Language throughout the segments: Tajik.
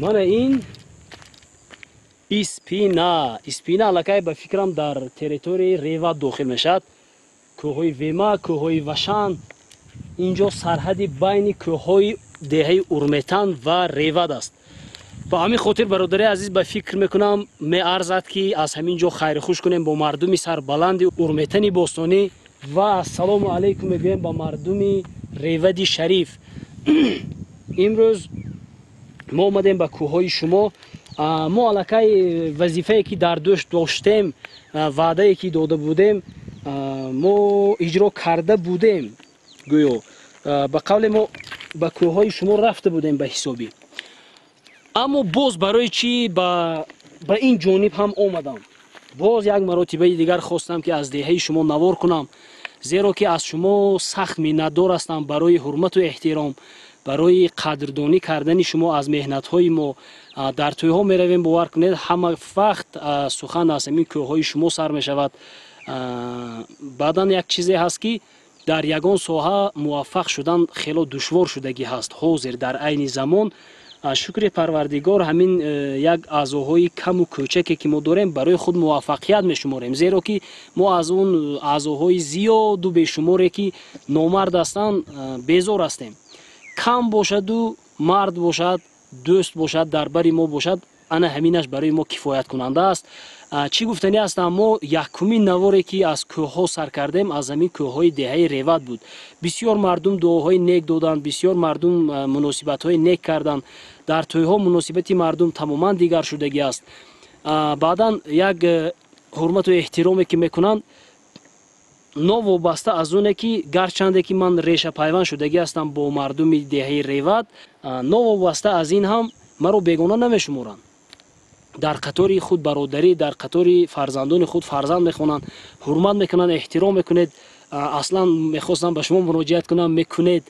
Мана ин Испина. Испина аллакай, ба фикрам, дар территорияи Реват дохил мешавад. Кӯҳҳои Вема, кӯҳҳои Вашан. Инҷо сарҳади байни кӯҳҳои деҳаи Урметан ва Реват аст. Ба ҳамин хотир, бародари азиз, ба фикр мекунам, меарзад, ки аз ҳамин ҷо хайрхуш кунем бо мардуми сарбаланди Урметани бостонӣ ва ассалому алайкум мегӯем ба мардуми Ревади шариф. Имрӯз мо омадем ба кӯҳҳои шумо. Мо аллакай вазифае, ки дар дӯш доштем, ваъдае, ки дода будем, мо иҷро карда будем. Гӯё, ба қавле, мо ба кӯҳҳои шумо рафта будем ба ҳисобӣ. Аммо боз барои чӣ ба ин ҷониб ҳам омадам? Боз як маротибаи дигар хостам, ки аз деҳаи шумо навор кунам, зеро ки аз шумо сахт миннатдор ҳастам барои ҳурмату эҳтиром, барои қадрдонӣ кардани шумо аз меҳнатҳои мо. Дар тӯйҳо меравем, бовар кунед, ҳама вақт сухан аз ҳамин кӯҳҳои шумо сар мешавад. Баъдан як чизе ҳаст, ки дар ягон соҳа муваффақ шудан хело душвор шудагӣ ҳаст ҳозир, дар айни замон. Шукри Парвардигор, ҳамин як аъзоҳои каму кӯчаке, ки мо дорем, барои худ муваффақият мешуморем, зеро ки мо аз он аъзоҳои зиёду бешуморе, ки номард ҳастанд, безор ҳастем. Кам бошаду мард бошад, дӯст бошад, дар бари мо бошад, ана ҳаминаш барои мо кифояткунанда аст. Чӣ гуфтанӣ ҳастам? Мо якумин наворе, ки аз кӯҳҳо сар кардем, аз ҳамин кӯҳҳои деҳаи Реват буд. Бисёр мардум дуоҳои нек доданд, бисёр мардум муносибатҳои нек карданд. Дар тӯйҳо муносибати мардум тамоман дигар шудагӣ аст. Баъдан як ҳурмату эҳтироме, ки мекунанд, новобаста аз оне ки гарчанде ки ман решапайванд шудагӣ ҳастам бо мардуми деҳаи Реват, новобаста аз ин ҳам маро бегона намешуморанд. Дар қатори худ бародарӣ, дар қатори фарзандони худ фарзанд мехонанд, ҳурмат мекунанд, эҳтиром мекунед. Аслан мехостам ба шумо муроҷиат кунам, мекунед.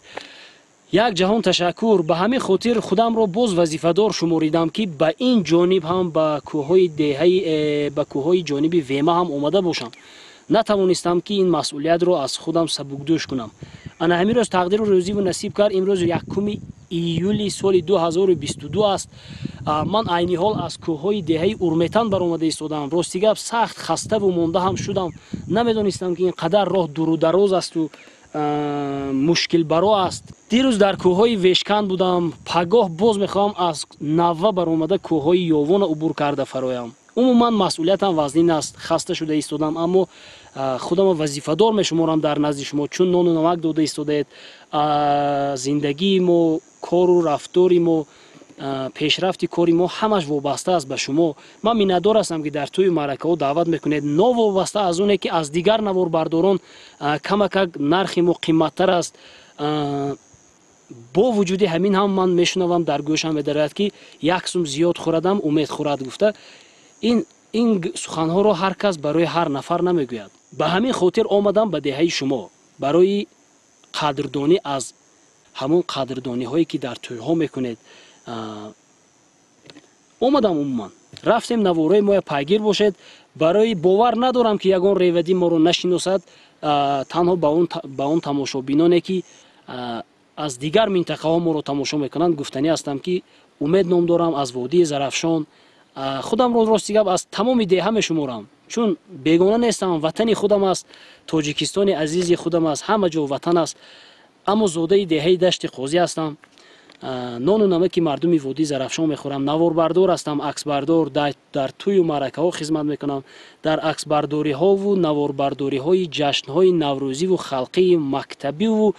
Як ҷаҳон ташаккур. Ба ҳамин хотир худамро боз вазифадор шуморидам, ки ба ин ҷониб ҳам, ба кӯҳҳои деҳаи ба кӯҳҳои ҷониби Вема ҳам омада бошам. Натавонистам, ки ин масъулиятро аз худам сабукдӯш кунам. Ана ҳамин рӯз тақдиру рӯзиву насиб кард. Имрӯз 1 июли соли 2022 аст. Ман айни ҳол аз кӯҳҳои деҳаи Урметан баромада истодаам. Рости гап, сахт хаставу монда ҳам шудам. Намедонистам, ки ин қадар роҳ дуру дароз асту мушкилбаро аст. Дирӯз дар кӯҳҳои Вешканд будам. Пагоҳ боз мехоҳам аз Навва баромада, кӯҳҳои Ёвона убур карда фароям. Умуман масъулиятам вазнин аст, хаста шуда истодам, аммо худамро вазифадор мешуморам дар назди шумо, чун нону намак дода истодаед. Зиндагии мо, кору рафтори мо, пешрафти кори мо ҳамаш вобаста аст ба шумо. Ман миннатдор ҳастам, ки дар тӯи маъракаҳо даъват мекунед, новобаста аз оне ки аз дигар наворбардорон камакак нархи мо қиматтар аст. Бо вуҷуди ҳамин ҳам ман мешунавам, дар гӯшам медарояд, ки як сум зиёд хӯрадам, умед хӯрад гуфта. Ин суханҳоро ҳар кас барои ҳар нафар намегӯяд. Ба ҳамин хотир омадам ба деҳаи шумо барои қадрдонӣ аз ҳамон қадрдониҳое, ки дар тӯйҳо мекунед, омадам. Умуман рафтем, навораи моя пайгир бошед. Барои бовар надорам, ки ягон ревадӣ моро нашиносад. Танҳо ба он тамошобиноне, ки аз дигар минтақаҳо моро тамошо мекунанд, гуфтанӣ ҳастам, ки Умед ном дорам, аз водии Зарафшон. Худамро, рости гап, аз тамоми деҳа мешуморам, чун бегона нестам. Ватани худам аст, Тоҷикистони азизи худам аст, ҳама ҷо ватан аст, аммо зодаи деҳаи Дашти Қозӣ ҳастам. Нону намаки мардуми водии Зарафшон мехӯрам. Наворбардор ҳастам, аксбардор, дар тӯю маъракаҳо хизмат мекунам. Дар аксбардориҳову наворбардориҳои ҷашнҳои наврӯзиву халқии мактабиву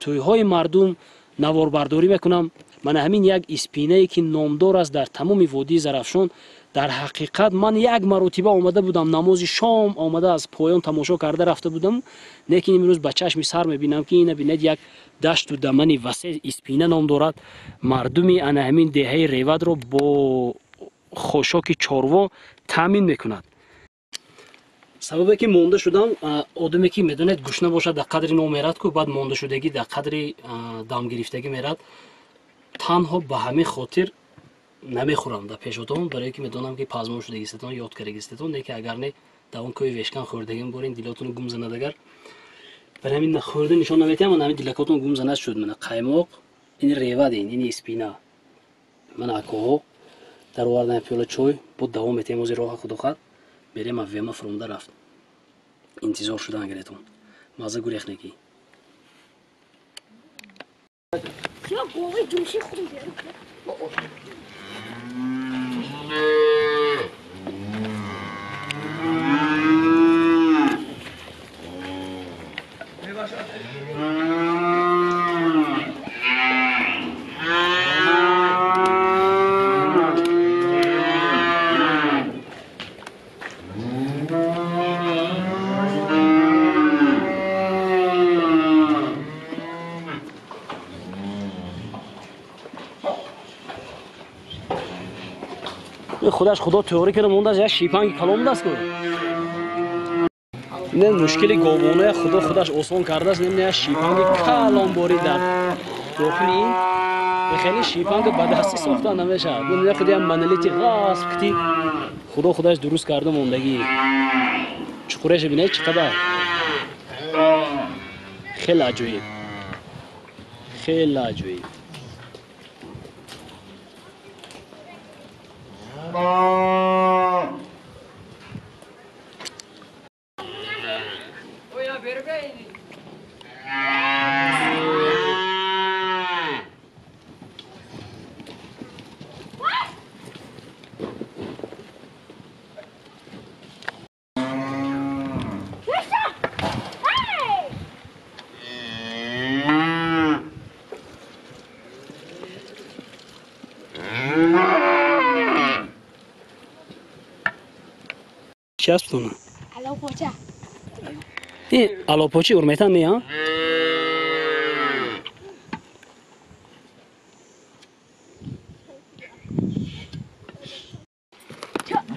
тӯйҳои мардум наворбардорӣ мекунам. Мана ҳамин як Испинае, ки номдор аст дар тамоми водии Зарафшон. Дар ҳақиқат ман як маротиба омада будам, намози шом омада, аз поён тамошо карда рафта будам, лекин имрӯз ба чашми сар мебинам, ки ина бинед, як дашту дамани васеъ, Испина ном дорад. Мардуми ана ҳамин деҳаи Ревадро бо хошоки чорво таъмин мекунад. Сабабе ки монда шудам, одаме ки медонед, гушна бошад, дар қадри ном мерад ку, баъд мондашудагӣ дар қадри дамгирифтагӣ мерад. Танҳо ба ҳамин хотир намехӯрам дар пешотон, барое ки медонам, ки пазмон шудагистетон, ёд кардагистетон. Не ки агар не, дар он кӯи Вешкан хӯрдагим борин, дилотон гум занад. Агар барои ҳамин хӯрда нишон наметиҳам, ҳамин дилакотон гум занад шуд. Мана қаймоқ, ин Ревад, ин Испина. Ман акоҳо даровардан пиёла чой, бо давом метем ози роҳа худохат мерем Вема фурумда рафт. Интизор шудан гиретон. Маза гурехнеки. Худаш худо теория карда мондааст, як шипанги калон будааст ку. Не мушкили говонаи худо худаш осон кардааст, не як шипанги калон бори дар дохили ин хеле шипанг ба дастӣ сохта намешавад. Не худи як монолити ғасб кити худо худаш дуруст карда мондагӣ. Чуқуреша бинед чӣ қадар. Хеле аҷоиб. Хеле аҷоиб. Чӣ аст тона? Алопоча. Ин алопочи урметан не, а?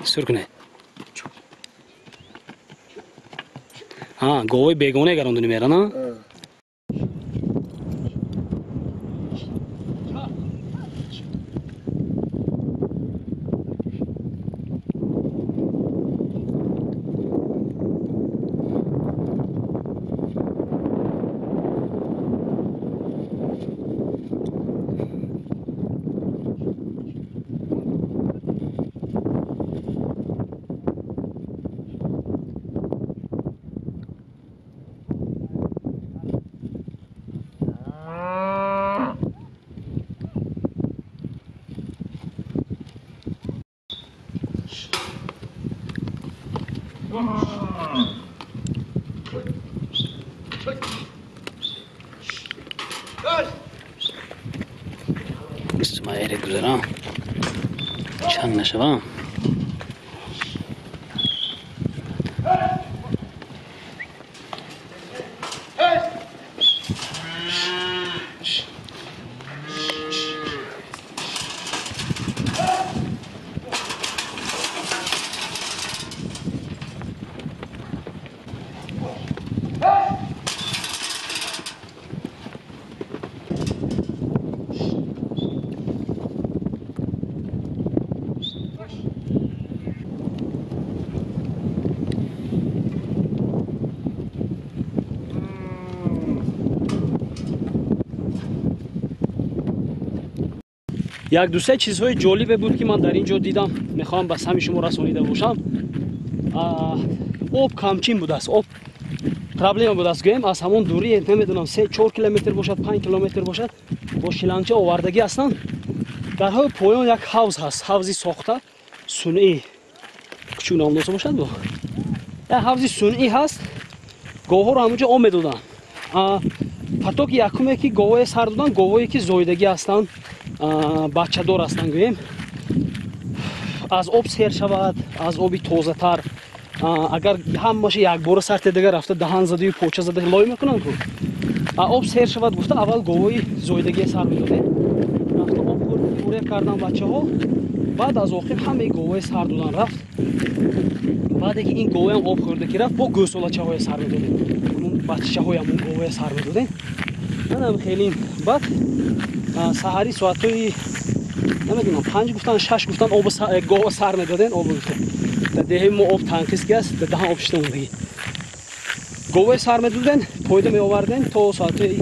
Сур кунед. Говои бегона гарондуни меран, а? Исмаили гузарам. Чанд нашавам. Як ду се чизҳои ҷолибе буд, ки ман дар ин ҷо дидам, мехоҳам ба сами шумо расонида бошам. Об камчин будааст, об проблема будааст, гӯем аз ҳамон дурӣ намедонам 3-4 километр бошад, 5 километр бошад, бо шиланча овардагӣ ҳастанд. Дар ҳои поён як ҳавз ҳаст, ҳавзи сохта сунъӣ, кучук номдоса бошад бо як ҳавзи сунъӣ ҳаст. Говҳоро ҳамонҷо об медоданд. Потоки якуме ки говҳое сар доданд, говҳое ки зоидагӣ ҳастанд, бачадор ҳастанд, гӯем аз об сер шавад, аз оби тозатар. Агар ҳамаша якбора сар тедага рафта даҳан задаю поча зада лой мекунанд ку, об сер шавад гуфта аввал говҳои зоидагие сар медодем, рафта об хӯрда кардан бачаҳо, баъд аз оқиб ҳамаи говҳое сар додан рафт. Баъде ки ин говҳоям об хӯрда ки рафт, бо гӯсолачаҳое сар медодем, бачаҳои ҳамон говҳое сар медодем. Манам хеле баъд саҳари соатҳои намедонам 5 гуфтан 6 гуфтан об гова сар медодем, об гуфтан дар деҳаи мо об танқис ки аст, дар даҳан об шита мондагӣ. Говҳое сар медодем, пойда меовардем то соатҳои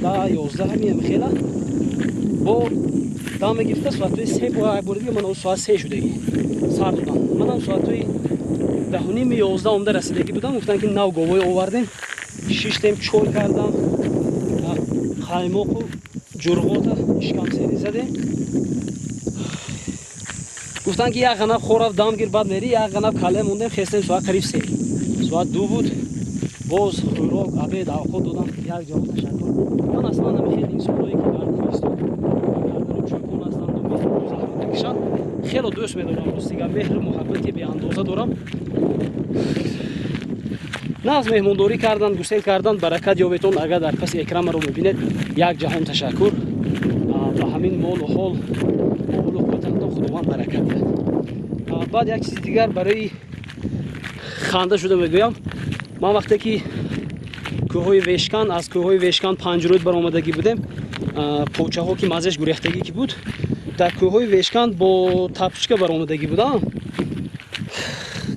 10-11 ҳамин хела бо Дам гирифта соатҳои се бори дига ман соат се шудагӣ сар додам. Манам соатҳои 10:30 11 омда расидагӣ будам. Гуфтанд ки нав говой овардем, шиштем, чой кардам, қаймоқу ҷурғота ишкамсерӣ задем. Гуфтанд ки як ғанаб хӯрав, дам гир, баъд мери. Як ғанаб кале мондем, хестем соат қариб се, соат ду буд. Боз хӯрок, обед, авқот додам. Як ҷаҳон ташаккур. Ман аслан ҳамин хел инсонҳое ки дар кӯҳистон гардану чӯпон ҳастанду меҳру заҳмат мекашанд хело дӯст медорам. Ростига меҳру муҳаббати беандоза дорам. Нағз меҳмондорӣ карданд, гусел карданд. Баракат ёбетон. Агар дар паси экран маро мебинед, як ҷаҳон ташаккур. Ба ҳамин молу ҳол овулу қуввататон Худованд баракат диҳад. Баъд як чизи дигар барои ханда шуда мегӯям. Ман вақте ки кӯҳҳои Вешкан, аз кӯҳҳои Вешкан Панҷрӯд баромадагӣ будем, почаҳо ки маззаш гурехтагӣ ки буд, дар кӯҳҳои Вешкан бо тапчика баромадагӣ будам.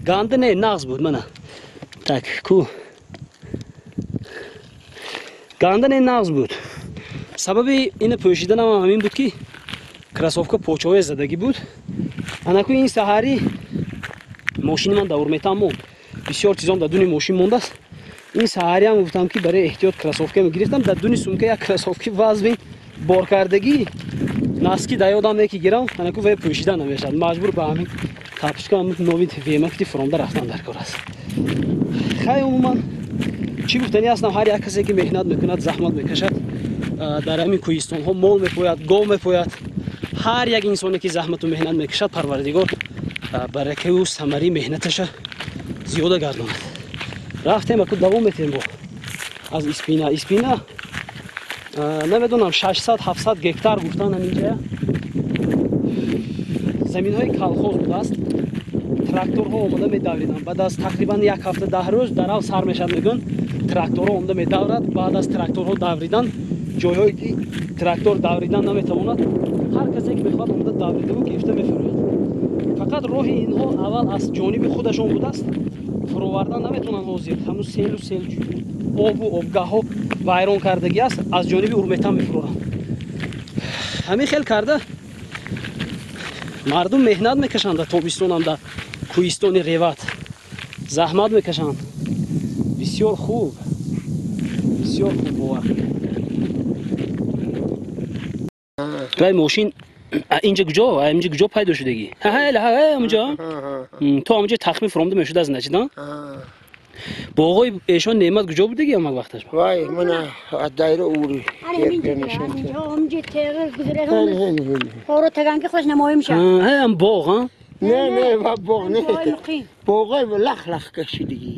Ганда не, нағз буд. Мана так ку ганда не, нағз буд. Сабаби ина пӯшиданам ҳамин буд ки кроссовка почаҳое задагӣ буд. Анаку ин саҳарӣ мошини ман дар Урметан монд. Бисёр чизом дар дуни мошин мондааст. Ин саҳариам гуфтам ки барои эҳтиёт кроссовка мегирифтам. Дар дуни сумка як кроссовки вазни боркардагӣ наски дар ёдам не ки гирам. Анаку вай пӯшида намешавад. Маҷбур ба ҳамин тапчика нови вемакти фуромда рафтан дар кор аст. Хай, умуман чӣ гуфтанӣ ҳастам, ҳар як касе ки меҳнат мекунад, заҳмат мекашад, дар ҳамин кӯҳистонҳо мол мепояд, гов мепояд, ҳар як инсоне ки заҳмату меҳнат мекашад, Парвардигор баракаю самари меҳнаташа зиёда гардонад. Рафтем, аку давом метем бо аз Испина. Испина намедонам 600-700 гектар гуфтан ҳаминҷая заминҳои колхоз будааст. Тракторҳо омода медавриданд. Баъд аз тақрибан як ҳафта 10 рӯз дарав сар мешавад, мегӯянд тракторҳо омода медаврад. Баъд аз тракторҳо давридан, ҷойҳое ки трактор давридан наметавонад, ҳар касе ки мехоҳад омода давридаву гирифта мефурояд. Фақат роҳи инҳо аввал аз ҷониби худашон будааст, фуровардан наметавонанд ҳозир. Ҳамун селу сел обу обгаҳҳо вайрон кардагӣ аст, аз ҷониби Урметан мефуроранд. Ҳамин хел карда мардум меҳнат мекашанд дар тобистонам, дар кӯҳистони Реват заҳмат мекашанд. Бисёр хуб, бисёр хуб бовар. Вай мошин инҷа куҷо? Инҷа куҷо пайдо шудагӣ? Ҳа, ҳамунҷо. То ҳамунҷо тахмин фуромда мешуд аз начидан. Боғои эшон неъмат куҷо будагӣ ҳамак вақташ? Вай, мана аз дайра ури. Ҳаминҷо тера гузарад. Оро таганки хуш намоё мешавад. Ҳа, ҳам боғ, ҳа? Не, не, ва боғ не. Боғои лах-лах кашидагӣ.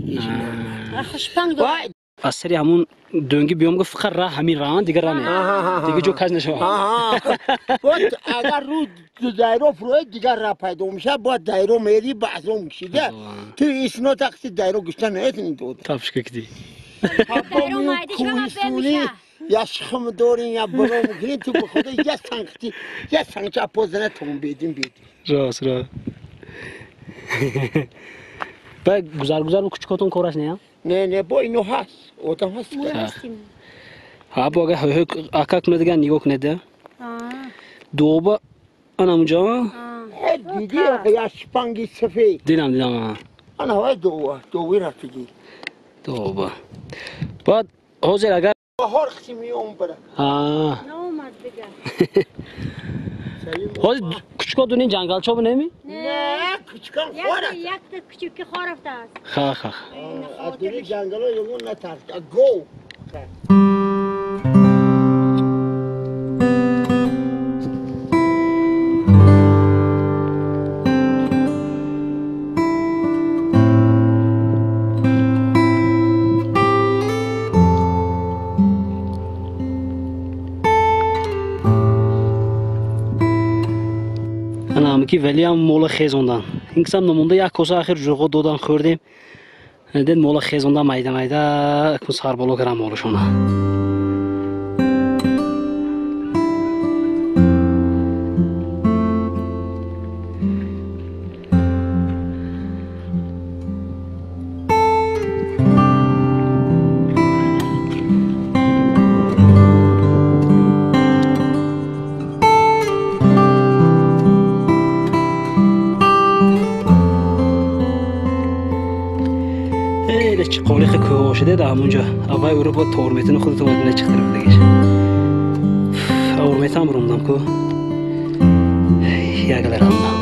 Хушпанг дорад. Аз сари ҳамун дӯнги биём, гуфт фақат раҳ ҳамин раҳ, дигар раҳ не, дигар ҷо каҷ нашавад. Бояд агар рӯ дайро фурояд, дигар раҳ пайдо мешавад. Бояд дайро мери, ба азом кшида. Ту исно тақси дайро гушта наметавонӣ дод. Тапшка кидӣ. Я шхм дорин, я боло мекунӣ, ту ба худо я санкти, я санкча позана тон бедин бедин. Рост, рост. Ба гузар гузар кучукотон кораш не? Не, не, бо ино ҳаст, одам ҳаст. Ҳа, бо агар ҳӯ ака кунад, дигар нигоҳ кунед. Дуоба ана унҷо? Диди, я шпанги сафед. Дидам, дидам. Ана ҳавай дуоба, дуоби рафтагӣ. Дуоба. Баъд ҳозир агар баҳор хси меом бара. Наомад дигар. Ҳозир кучуко дунин ҷангалчо бунеми? Не, кучукам хор аст. Якта кучуки хор рафтааст. Ха, ха. Аз дуни ҷангало ягон натарс. Гов. Ки валиам мола хезондан. Ин кисам намонда як коса ахир ҷурғо додан хӯрдем. Дед мола хезондан майда майда кун сарболо кардам молашона. Чиқолихи кӯҳҳо шуда дар ҳамунҷо. Аввай ӯро бо Торметани худатон медонед чӣ қадар дигаш. Урметан бурумдам ку. Ягаларамдам.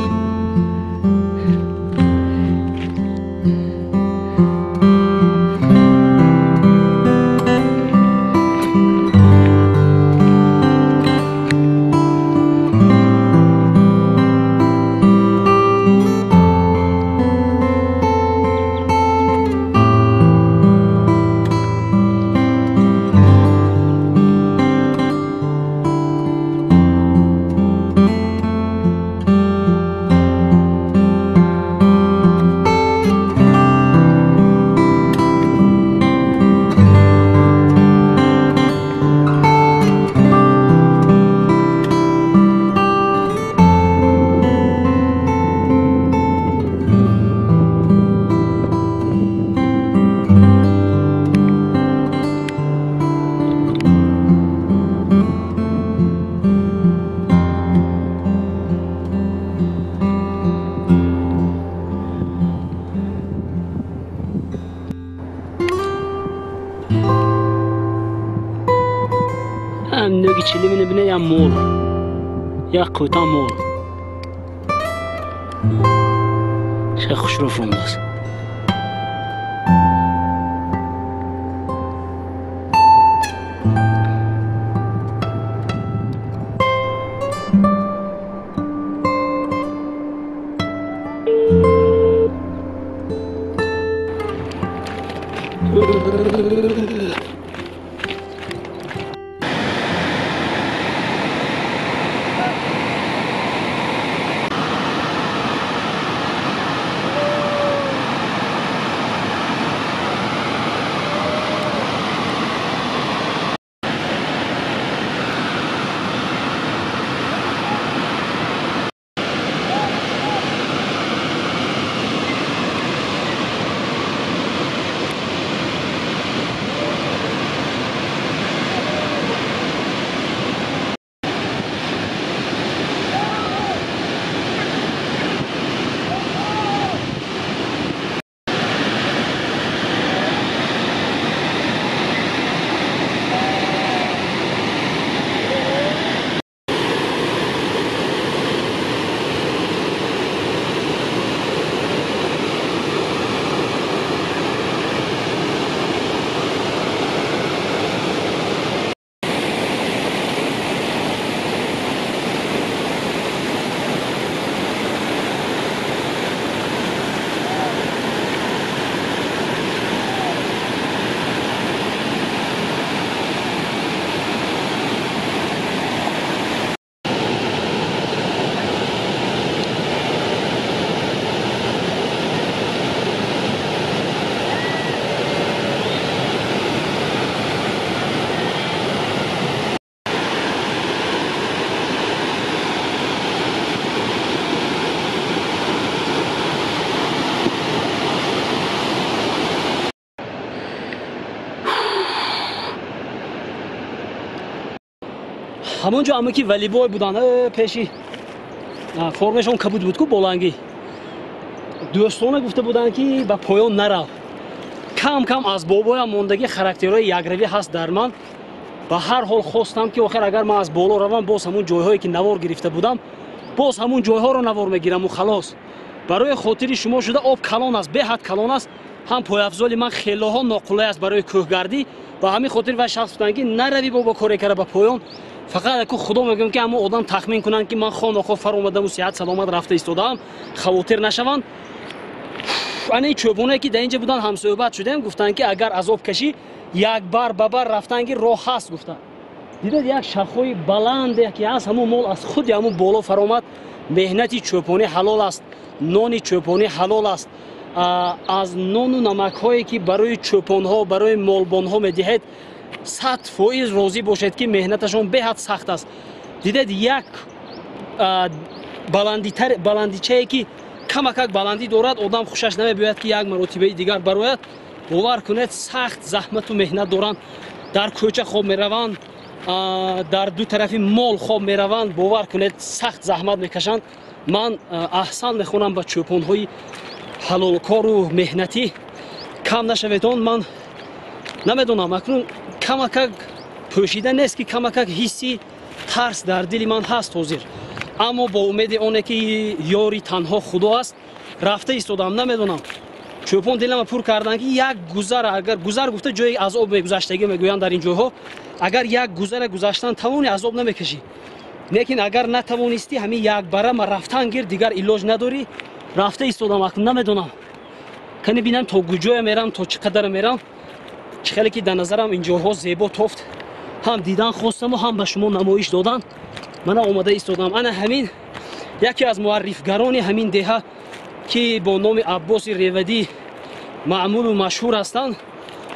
Я мол, я қӯта мол. Хеле хушрӯ фурӯмдааст. Ҳамон ҷо ама ки валибой буданд, пеши формашон кабуд буд ку болангӣ. Дӯстона гуфта буданд ки ба поён нарав. Кам кам аз бобоям мондагӣ характерҳои якравӣ ҳаст дар ман. Ба ҳар ҳол хостам ки охир агар ман аз боло равам, боз ҳамун ҷойҳое ки навор гирифта будам, боз ҳамун ҷойҳоро навор мегираму халос. Барои хотири шумо шуда об калон аст, беҳад калон аст. Ҳам пойафзоли ман хелоҳо ноқулай аст барои кӯҳгардӣ. Ба ҳамин хотир вай шахс гуфтанд ки наравӣ бобо коре кара ба поён. Фақат яку худо мегӯям ки ҳамон одам тахмин кунанд ки ман хонохо фаромадаму сиҳат саломат рафта истодаам, хавотир нашаванд. Ана ин чӯбоне ки дар инҷа буданд ҳамсӯҳбат шудем, гуфтанд ки агар азоб кашӣ як бар ба бар рафтан ки роҳ ҳаст гуфтанд. Дидед як шахҳои баланде ки ҳаст, ҳамон мол аз худи ҳамон боло фаромад. Меҳнати чӯпонӣ ҳалол аст, нони чӯпонӣ ҳалол аст. Аз нону намакҳое ки барои чӯпонҳо, барои молбонҳо медиҳед, 100% розӣ бошед ки меҳнаташон беҳад сахт аст. Дидед як баландичае ки камакак баландӣ дорад, одам хушаш намебиёяд ки як маротибаи дигар барояд. Бовар кунед, сахт заҳмату меҳнат доранд. Дар кӯча хоб мераванд, дар ду тарафи мол хоб мераванд. Бовар кунед, сахт заҳмат мекашанд. Ман аҳсан мехонам ба чӯпонҳои ҳалолкору меҳнатӣ. Кам нашаведон, ман намедонам, акнун камакак пӯшида нест ки камакак ҳисси тарс дар дили ман ҳаст ҳозир. Аммо бо умеди оне ки ёри танҳо Худо аст, рафта истодам, намедонам. Чӯпон дилама пур карданд ки як гузар, агар гузар гуфта ҷое аз об мегузаштагӣ мегӯянд дар ин ҷойҳо, агар як гузара гузаштан тавони, аз об намекашӣ. Лекин агар натавонистӣ, ҳамин як бара ма рафтан гир, дигар илоҷ надорӣ. Рафта истодам, акнун намедонам. Кани бинам то куҷоя мерам, то чӣ қадара мерам. Чӣ хеле ки дар назарам ин ҷойҳо зебо тофт, ҳам дидан хостаму ҳам ба шумо намоиш додан. Мана омада истодам. Ана ҳамин яке аз муаррифгарони ҳамин деҳа ки бо номи Аббоси Ревадӣ маъмулу машҳур ҳастанд,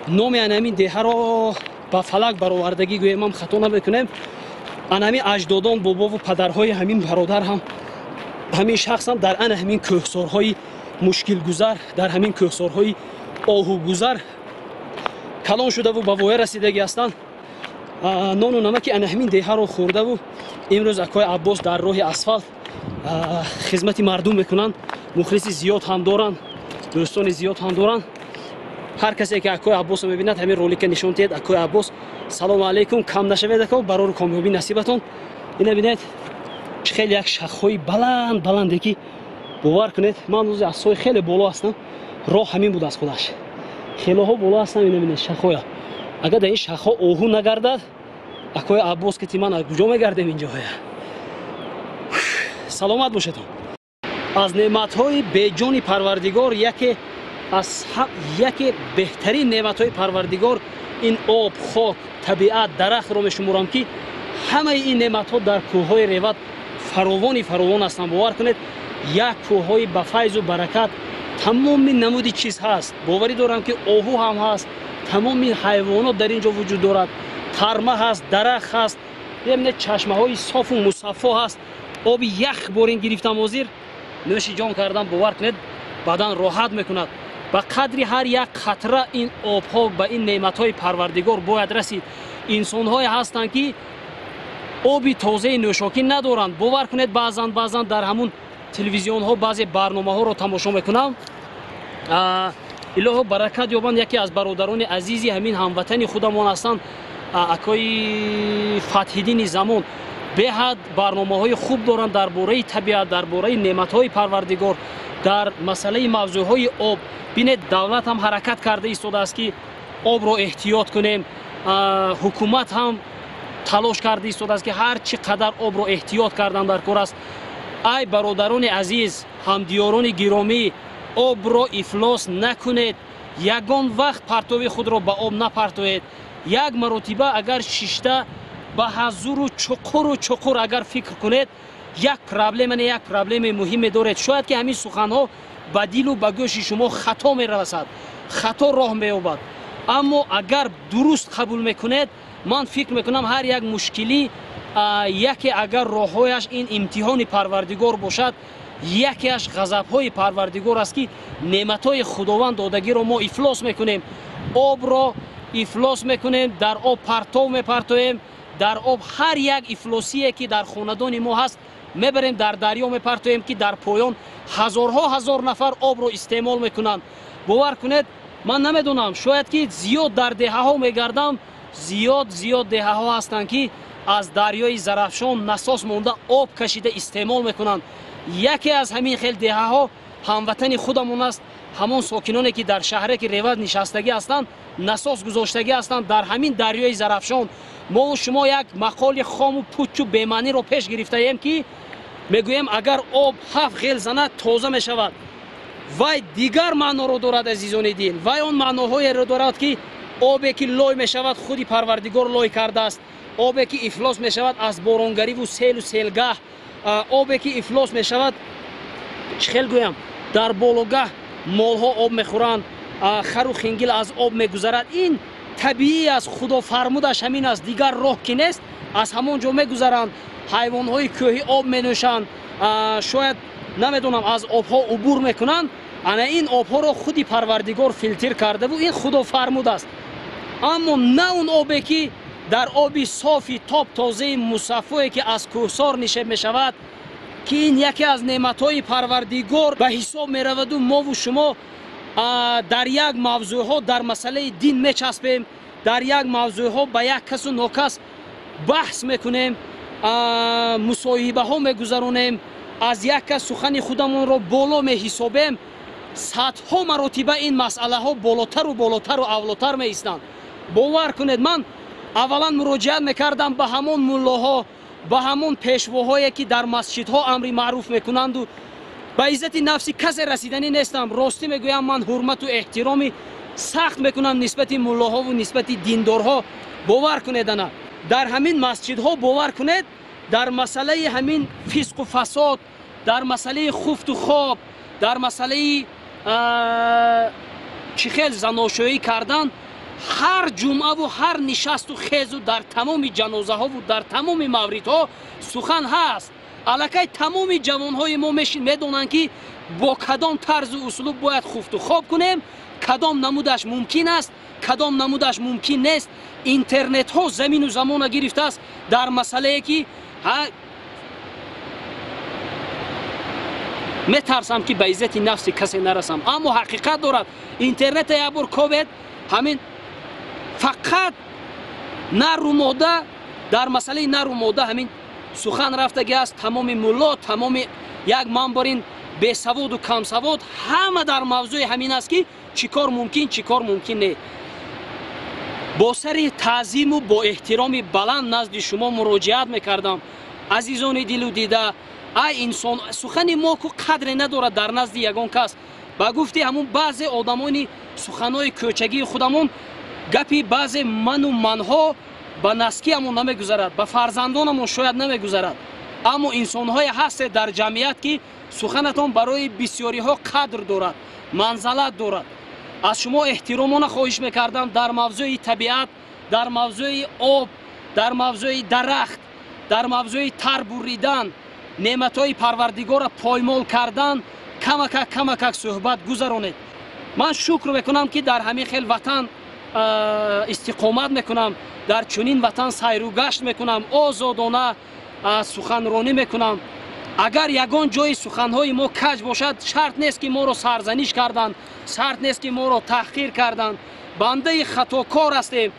номи ана ҳамин деҳаро ба фалак баровардагӣ гӯем ҳам хато намекунем. Ана ҳамин аҷдодон, бобову падарҳои ҳамин бародар ҳам ҳамин шахс ҳам дар ана ҳамин кӯҳсорҳои мушкилгузар, дар ҳамин кӯҳсорҳои оҳугузар калон шудаву ба воя расидагӣ ҳастанд. Нону намаки ана ҳамин деҳаро хӯрдаву имрӯз акои Аббос дар роҳи асфалт хизмати мардум мекунанд. Мухлиси зиёд ҳам доранд, дӯстони зиёд ҳам доранд. Ҳар касе ки акои Аббосро мебинад, ҳамин ролика нишон диҳед. Акои Аббос, салому алайкум, кам нашавед ако, барору комёбӣ насибатон. Ина бинед, чӣ хеле як шахҳои баланд баланде ки бовар кунед, ман рӯзи аз сои хеле боло ҳастам, роҳ ҳамин буд аз худаш. Хелоҳо боло ҳастам, ина бинед шахҳоя. Агар дар ин шахҳо оҳу нагардад, акои Аббос ки ти ман аз куҷо мегардем ин ҷоҳоя? Саломат бошедон. Аз неъматҳои беҷони Парвардигор яке аз яке беҳтарин неъматҳои Парвардигор ин об, хок, табиат, дарахтро мешуморам ки ҳамаи ин неъматҳо дар кӯҳҳои Реват фаровони фаровон ҳастанд. Бовар кунед, як кӯҳҳои ба файзу баракат, тамоми намуди чиз ҳаст. Боварӣ дорам ки оҳу ҳам ҳаст, тамоми ҳайвонот дар ин ҷо вуҷуд дорад, тарма ҳаст, дарахт ҳаст, бибинед чашмаҳои софу мусаффо ҳаст. Оби ях борин гирифтам ҳозир, нӯши ҷон кардам, бовар кунед, бадан роҳат мекунад. Ба қадри ҳар як қатра ин обҳо ба ин неъматҳои Парвардигор бояд расид. Инсонҳое ҳастанд ки оби тозаи нӯшокӣ надоранд. Бовар кунед, баъзан баъзан дар ҳамун телевизионҳо баъзе барномаҳоро тамошо мекунам. Илоҳо баракат ёбанд, яке аз бародарони азизи ҳамин ҳамватани худамон ҳастанд, акои Фатҳиддини Замон. Беҳад барномаҳои хуб доранд дар бораи табиат, дар бораи неъматҳои Парвардигор, дар масъалаи мавзӯъҳои об. Бинед, давлат ҳам ҳаракат карда истодааст ки обро эҳтиёт кунем, ҳукумат ҳам талош карда истодааст ки ҳар чӣ қадар обро эҳтиёт кардан дар кор аст. Ай бародарони азиз, ҳамдиёрони гиромӣ, обро ифлос накунед, ягон вақт партови худро ба об напартоед. Як маротиба агар шишта ба ҳазуру чуқуру чуқур агар фикр кунед, як проблема не, як проблемаи муҳиме доред. Шояд ки ҳамин суханҳо ба дилу ба гӯши шумо хато мерасад, хато роҳ меёбад. Аммо агар дуруст қабул мекунед, ман фикр мекунам ҳар як мушкилӣ яке агар роҳҳояш ин имтиҳони Парвардигор бошад, якеаш ғазабҳои Парвардигор аст ки неъматҳои Худованд додагиро мо ифлос мекунем, обро ифлос мекунем, дар об партов мепартоем, дар об ҳар як ифлосие ки дар хонадони мо ҳаст мебарем, дар дарё мепартоем ки дар поён ҳазорҳо ҳазор нафар обро истеъмол мекунанд. Бовар кунед, ман намедонам, шояд ки зиёд дар деҳаҳо мегардам, зиёд зиёд деҳаҳо ҳастанд ки аз дарёи Зарафшон насос монда об кашида истеъмол мекунанд. Яке аз ҳамин хел деҳаҳо ҳамватани худамон аст. Ҳамон сокиноне ки дар шаҳраки Реват нишастагӣ ҳастанд, насос гузоштагӣ ҳастанд дар ҳамин дарёи Зарафшон. Мову шумо як мақоли хому пучу бемаъниро пеш гирифтаем ки мегӯем агар об ҳафт ғел занад тоза мешавад. Вай дигар маъноро дорад, азизони дил. Вай он маъноҳоеро дорад ки обе ки лой мешавад, худи Парвардигор лой кардааст. Обе ки ифлос мешавад аз боронгариву селу селгаҳ, обе ки ифлос мешавад, чӣ хел гӯям, дар бологаҳ молҳо об мехӯранд, хару хингил аз об мегузарад. Ин табиӣ аст, Худо фармудаш ҳамин аст, дигар роҳ ки нест, аз ҳамон ҷо мегузаранд. Ҳайвонҳои кӯҳӣ об менӯшанд, шояд намедонам аз обҳо убур мекунанд. Ана ин обҳоро худи Парвардигор филтр кардаву ин Худо фармуд аст. Аммо на он обе ки дар оби софи топ тозаи мусаффое ки аз кӯҳсор нишеб мешавад, ки ин яке аз неъматҳои Парвардигор ба ҳисоб мераваду мову шумо Дар як мавзӯъҳо дар масъалаи дин мечаспем, дар як мавзӯъҳо ба як касу нокас баҳс мекунем, мусоҳибаҳо мегузаронем, аз як кас сухани худамонро боло меҳисобем. Садҳо маротиба ин масъалаҳо болотару болотару авлотар меистанд. Бовар кунед, ман аввалан муроҷиат мекардам ба ҳамон муллоҳо, ба ҳамон пешвоҳое ки дар масҷидҳо амри маъруф мекунанду ба иззати нафси касе расиданӣ нестам. Ростӣ мегӯям, ман ҳурмату эҳтироми сахт мекунам нисбати муллоҳову нисбати диндорҳо. Бовар кунед, ана дар ҳамин масҷидҳо, бовар кунед, дар масъалаи ҳамин фисқу фасод, дар масъалаи хуфту хоб, дар масъалаи чӣ хел заношӯӣ кардан, ҳар ҷумъаву ҳар нишасту хезу дар тамоми ҷанозаҳову дар тамоми мавридҳо сухан ҳаст. Аллакай тамоми ҷавонҳои мо медонанд, ки бо кадом тарзу услуб бояд хуфту хоб кунем, кадом намудаш мумкин аст, кадом намудаш мумкин нест. Интернетҳо замину замона гирифтааст дар масъалае ки метарсам ки ба иззати нафси касе нарасам, аммо ҳақиқат дорад. Интернета як бор ковед, ҳамин фақат нару мода, дар масъалаи нару мода ҳамин сухан рафтагӣ аст. Тамоми мулло, тамоми як манбарин бесаводу камсавод ҳама дар мавзӯи ҳамин аст, ки чӣ кор мумкин, чӣ кор мумкин не. Бо сари таъзиму бо эҳтироми баланд назди шумо муроҷиат мекардам, азизони дилу дида. Ай инсон, сухани мо ку қадре надорад дар назди ягон кас. Ба гуфти ҳамун баъзе одамони суханҳои кӯчагии худамон, гапи баъзе ману манҳо ба наскиамон намегузарад, ба фарзандонамон шояд намегузарад. Аммо инсонҳое ҳастед дар ҷамъият, ки суханатон барои бисёриҳо қадр дорад, манзалат дорад. Аз шумо эҳтиромона хоҳиш мекардам дар мавзӯи табиат, дар мавзӯи об, дар мавзӯи дарахт, дар мавзӯи тар буридан, неъматҳои парвардигорро поймол кардан камакак камакак суҳбат гузаронед. Ман шукр мекунам, ки дар ҳамин хел ватан истиқомат мекунам, дар чунин ватан сайру гашт мекунам, озодона суханронӣ мекунам. Агар ягон ҷои суханҳои мо каҷ бошад, шарт нест, ки моро сарзаниш карданд, шарт нест, ки моро таҳқир карданд. Бандаи хатокор ҳастем,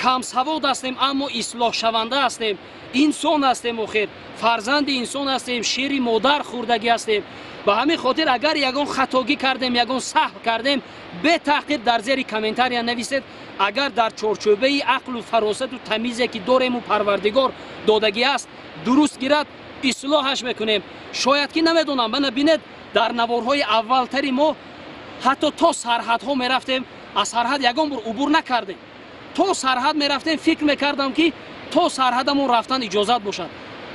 камсавод ҳастем, аммо ислоҳшаванда ҳастем, инсон ҳастем, охир фарзанди инсон ҳастем, шири модар хӯрдагӣ ҳастем. Ба ҳамин хотир агар ягон хатогӣ кардем, ягон саҳв кардем, бетаҳқир дар зери комментария нависед. Агар дар чорчӯбаи ақлу фаросату тамизе ки дорему парвардигор додагӣ аст дуруст гирад, ислоҳаш мекунем. Шояд ки намедонам, мана бинед, дар наворҳои аввалтари мо ҳатто то сарҳадҳо мерафтем, аз сарҳад ягон бор убур накардем. То сарҳад мерафтем, фикр мекардам, ки то сарҳадамон рафтан иҷозат бошад,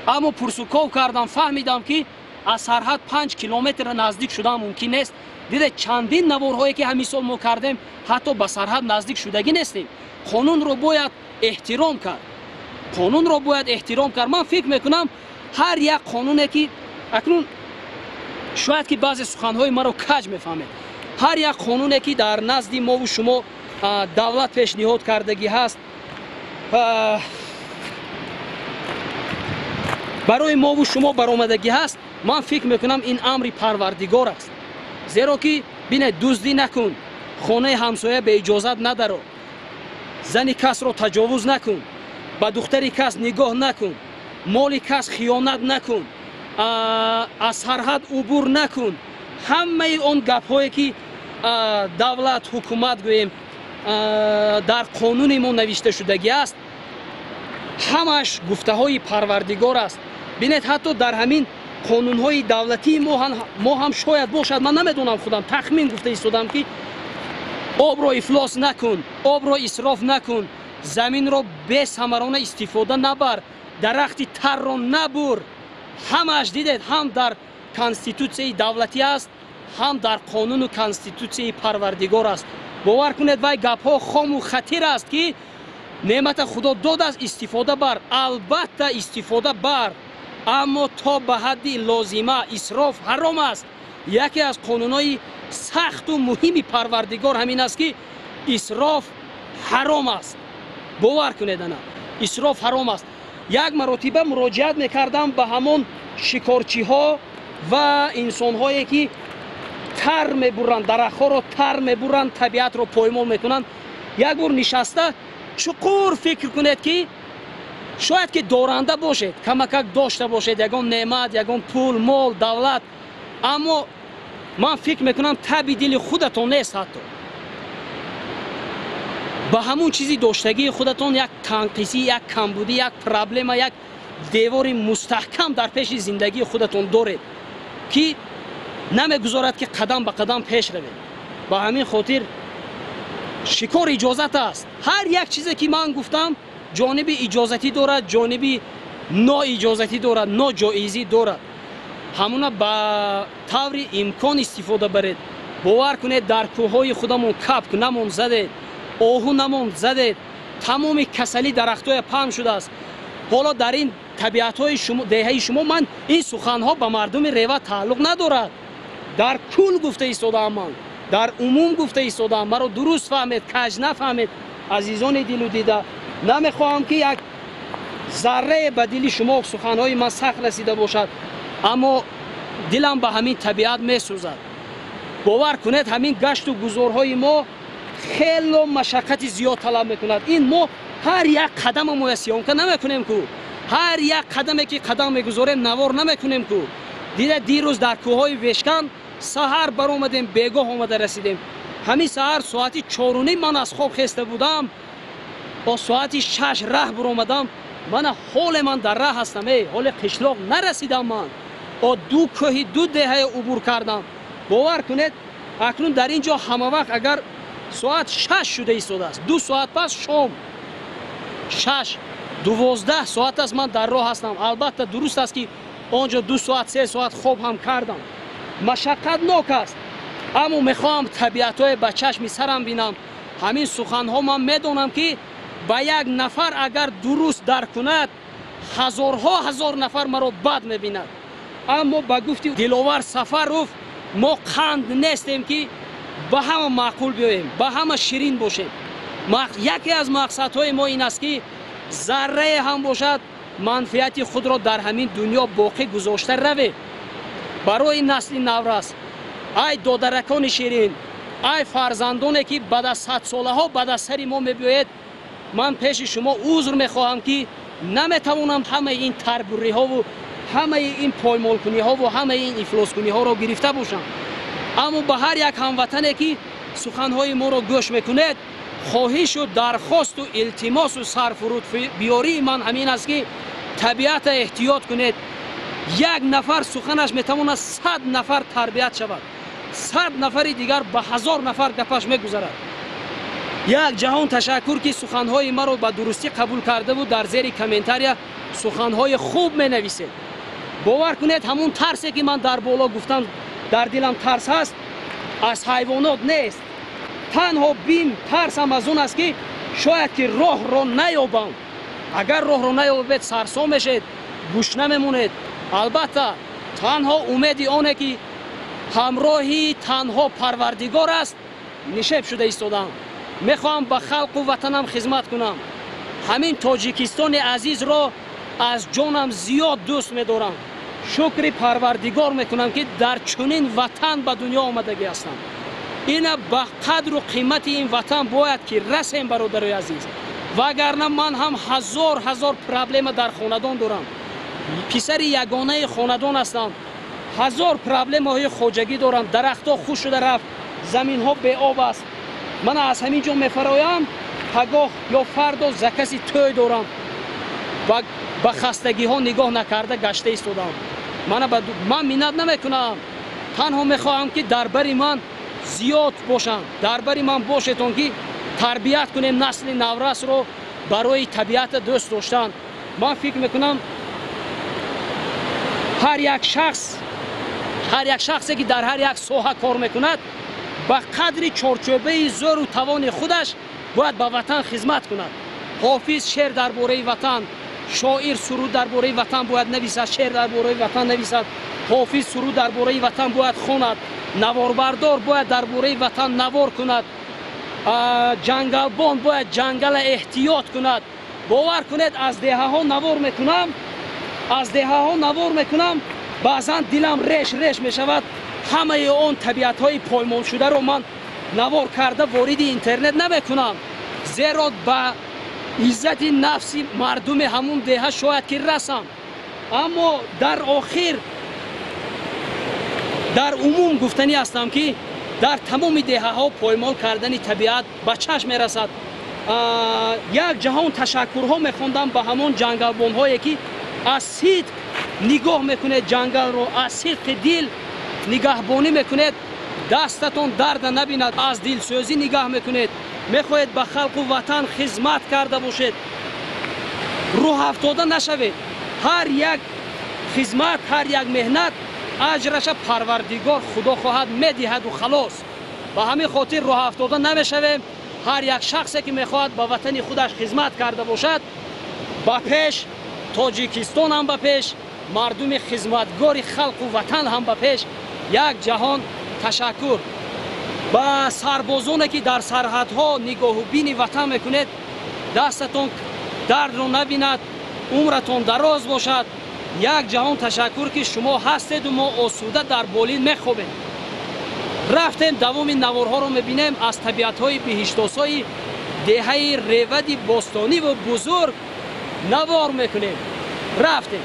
аммо пурсуков кардам, фаҳмидам, ки аз сарҳад 5 километр наздик шудан мумкин нест. Диде, чандин наворҳое ки ҳамин сол мо кардем, ҳатто ба сарҳад наздик шудагӣ нестем. Қонунро бояд эҳтиром кард, қонунро бояд эҳтиром кард. Ман фикр мекунам, ҳар як қонуне ки акнун шояд ки баъзе суханҳои маро каҷ мефаҳмед, ҳар як қонуне ки дар назди мову шумо давлат пешниҳод кардагӣ ҳаст, барои мову шумо баромадагӣ ҳаст, ман фикр мекунам ин амри парвардигор аст. Зеро ки бинед, дуздӣ накун, хонаи ҳамсоя беиҷозат надаро, зани касро таҷовуз накун, ба духтари кас нигоҳ накун, моли кас хиёнат накун, аз сарҳад убур накун. Ҳамаи он гапҳое ки давлат, ҳукумат гӯем, дар қонуни мо навишта шудагӣ аст, ҳамаш гуфтаҳои парвардигор аст. Бинед, ҳатто дар ҳамин қонунҳои давлатии мо ҳам шояд бошад, ман намедонам, худам тахмин гуфта истодам, ки обро ифлос накун, обро исроф накун, заминро бесамарона истифода набар, дарахти тарро набур. Ҳамааш дидед, ҳам дар конститутсияи давлатӣ аст, ҳам дар қонуну конститутсияи парвардигор аст. Бовар кунед, вай гапҳо хому хатир аст, ки неъмата худо додааст, истифода бар, албатта истифода бар, аммо то ба ҳадди лозима. Исроф ҳаром аст. Яке аз қонунҳои сахту муҳими парвардигор ҳамин аст, ки исроф ҳаром аст. Бовар кунед, ана исроф ҳаром аст. Як маротиба муроҷиат мекардам ба ҳамон шикорчиҳо ва инсонҳое ки тар мебуранд, дарахтҳоро тар мебуранд, табиатро поймол мекунанд. Як бор нишаста чуқур фикр кунед, ки шояд ки доранда бошед, камакак дошта бошед ягон неъмат, ягон пул, мол, давлат, аммо ман фикр мекунам таби дили худатон нест. Ҳатто ба ҳамун чизи доштагии худатон як танқисӣ, як камбудӣ, як проблема, як девори мустаҳкам дар пеши зиндагии худатон доред, ки намегузорад ки қадам ба қадам пеш равед. Ба ҳамин хотир шикор иҷозат аст. Ҳар як чизе ки ман гуфтам ҷониби иҷозатӣ дорад, ҷониби ноиҷозатӣ дорад, ноҷоизӣ дорад. Ҳамуна ба таври имкон истифода баред. Бовар кунед, дар кӯҳҳои худамон капк намон задед, оҳу намон задед, тамоми касалӣ дарахтҳоя паҳн шудааст. Ҳоло дар ин табиатҳои деҳаи шумо ман ин суханҳо ба мардуми Рева тааллуқ надорад. Дар кул гуфта истодаам, ман дар умум гуфта истодаам. Маро дуруст фаҳмед, каҷ нафаҳмед, азизони дилу дида. Намехоҳам ки як заррае ба дили шумо суханҳои ман сахт расида бошад, аммо дилам ба ҳамин табиат месӯзад. Бовар кунед, ҳамин гашту гузорҳои мо хело машаққати зиёд талаб мекунад. Ин мо ҳар як қадамамоя съёмка намекунем ку, ҳар як қадаме ки қадам мегузорем навор намекунем ку. Дида дирӯз дар кӯҳҳои Вешкан саҳар баромадем, бегоҳ омада расидем. Ҳамин саҳар соати 4:30 ман аз хоб хеста будам, бо соати 6 раҳ буромадам. Мана ҳоле ман дар раҳ ҳастам, ҳоле қишлоқ нарасидам ман. О ду кӯҳи ду деҳая убур кардам. Бовар кунед, акнун дар ин ҷо ҳама вақт агар соат 6 шуда истодааст, 2 соат пас шом 6, 12 соат аст ман дар роҳ ҳастам. Албатта дуруст аст ки он ҷо 2 соат, 3 соат хоб ҳам кардам. Машаққатнок аст, аммо мехоҳам табиатҳое ба чашми сарам бинам. Ҳамин суханҳо ман медонам ки ба як нафар агар дуруст дарк кунад, ҳазорҳо ҳазор нафар маро бад мебинад. Аммо ба гуфти Диловар Сафаров, мо қанд нестем ки ба ҳама маъқул биёем, ба ҳама ширин бошем. Яке аз мақсадҳои мо ин аст ки заррае ҳам бошад манфиати худро дар ҳамин дунё боқӣ гузошта равем барои насли наврас. Ай додаракони ширин, ай фарзандоне ки баъд аз садсолаҳо баъд аз сари мо мебиёед, ман пеши шумо узр мехоҳам ки наметавонам ҳамаи ин тарбуриҳову ҳамаи ин поймолкуниҳову ҳамаи ин ифлоскуниҳоро гирифта бошам. Аммо ба ҳар як ҳамватане ки суханҳои моро гӯш мекунед, хоҳишу дархосту илтимосу сарфуруд биёрии ман ҳамин аст ки табиата эҳтиёт кунед. Як нафар суханаш метавонад 100 нафар тарбият шавад, 100 нафари дигар ба 1000 нафар гапаш мегузарад. Як ҷаҳон ташаккур ки суханҳои маро ба дурустӣ қабул кардаву дар зери комментария суханҳои хуб менависед. Бовар кунед, ҳамун тарсе ки ман дар боло гуфтам, дар дилам тарс ҳаст, аз ҳайвонот нест. Танҳо бим тарсам аз он аст ки шояд ки роҳро наёбам. Агар роҳро наёбед, сарсон мешед, гӯшна мемонед. Албатта танҳо умеди оне ки ҳамроҳи танҳо Парвардигор аст, нишеб шуда истодаам. Мехоҳам ба халқу ватанам хизмат кунам. Ҳамин Тоҷикистони азизро аз ҷонам зиёд дӯст медорам. Шукри Парвардигор мекунам ки дар чунин ватан ба дунё омадагӣ ҳастам. Ина ба қадру қимати ин ватан бояд ки расем, бародарои азиз. Вагарна ман ҳам ҳазор ҳазор проблема дар хонадон дорам. Писари ягонаи хонадон ҳастам. Ҳазор проблемаҳои хоҷагӣ дорам. Дарахтҳо хуш шуда рафт, заминҳо беоб аст. Ман аз ҳамин ҷо мефароям, пагоҳ ё фардо закаси тӯй дорам ва ба хастагиҳо нигоҳ накарда гашта истодам. Ман миннат намекунам, танҳо мехоҳам ки дар бари ман зиёд бошанд, дар бари ман бошедон ки тарбият кунем насли наврасро барои табиата дӯст доштан. Ман фикр мекунам ҳар як шахсе ки дар ҳар як соҳа кор мекунад, ба қадри чорчӯбаи зӯру тавони худаш бояд ба ватан хизмат кунад. Ҳофиз шеър дар бораи ватан, шоир суруд дар бораи ватан бояд нависад, шеър дар бораи ватан нависад, ҳофиз суруд дар бораи ватан бояд хонад, наворбардор бояд дар бораи ватан навор кунад, ҷангалбон бояд ҷангала эҳтиёт кунад. Бовар кунед, аз деҳаҳо навор мекунам, аз деҳаҳо навор мекунам, Баъзан дилам реш реш мешавад. Ҳамаи он табиатҳои поймолшударо ман навор карда вориди интернет намекунам, зеро ба иззати нафси мардуми ҳамун деҳа шояд ки расам. Аммо дар охир дар умум гуфтанӣ ҳастам, ки дар тамоми деҳаҳо поймол кардани табиат ба чашм мерасад. Як ҷаҳон ташаккурҳо мехондам ба ҳамон ҷангалбонҳое, ки аз сидқ нигоҳ мекунед ҷангалро, аз сидқи дил нигаҳбонӣ мекунед, дастатон дарда набинад, аз дилсӯзӣ нигаҳ мекунед, мехоҳед ба халқу ватан хизмат карда бошед. Рӯҳафтода нашавед. Ҳар як хизмат, ҳар як меҳнат аҷраша Парвардигор Худо хоҳад медиҳаду халос. Ба ҳамин хотир рӯҳафтода намешавем. Ҳар як шахсе, ки мехоҳад ба ватани худаш хизмат карда бошад, ба пеш, Тоҷикистон ҳам ба пеш, мардуми хизматгори халқу ватан ҳам ба пеш. Як ҷаҳон ташаккур ба сарбозоне, ки дар сарҳадҳо нигоҳубини ватан мекунед. Дастатон дардро набинад, умратон дароз бошад. Як ҷаҳон ташаккур, ки шумо ҳастеду мо осуда дар болин мехобем. Рафтем, давоми наворҳоро мебинем, аз табиатҳои биҳиштосои деҳаи Ревади бостониву бузург навор мекунем. Рафтем.